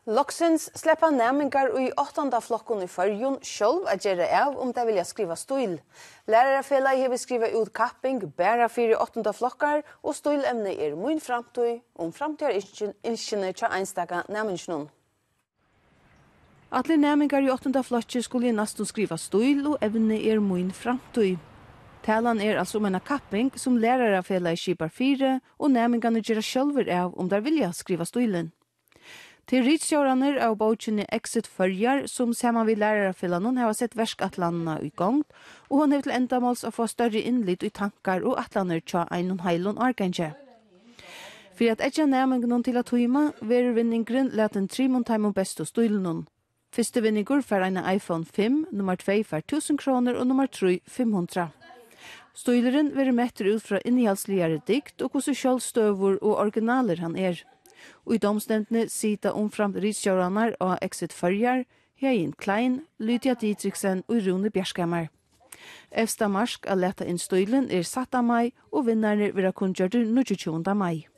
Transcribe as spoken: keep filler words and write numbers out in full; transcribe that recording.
Loksins sleppa næmingar í áttanda flokkum í Føroyum sjálv at gera av, um tey vilja skriva stíl. Lærarafelagið hevur skrivað út kapping bara fyri áttanda flokkar, og stílevnið er mín framtíð, um framtíðarynskini hjá einstaka næminginum. Allir næmingar í áttanda flokki skulu í næstum skriva stíl, og evnið er mín framtíð. Talan er altso um eina kapping, sum Lærarafelagið skipar fyri, og næmingarnir gera sjálvir av, um teir vilja skriva stílin. Tað eru ritstjórarnir av bókini Exit Føroyar, sum saman við Lærarafelagnum hava sett verkætlanina í gongd, og hon hevur til endamáls at fáa størri innlit í tankar og ætlanir hjá einum heilum árgangi. Fyri at eggja næmingunum til at tíma, verður vinningurin latin trimum teimum bestu stílunum. Fyrsti vinningur fær eina iPhone fimm, nummar tvey fær túsund krónur og nummar trý fimm hundrað. Stílurin verður mettur út frá innihaldsligari dygd og hvussu sjálvstøðugur og originalur hann er. Í dómsnevndini sita umframt ritstjórarnar á Exit Føroyar, Heðin Klein, Lydia Didriksen og Rúni Bjarkhamar. Evsta mark at lata inn stílin er sætta mai, og vinnararnir verða kunngjørdir níggjuogtjúgunda mai.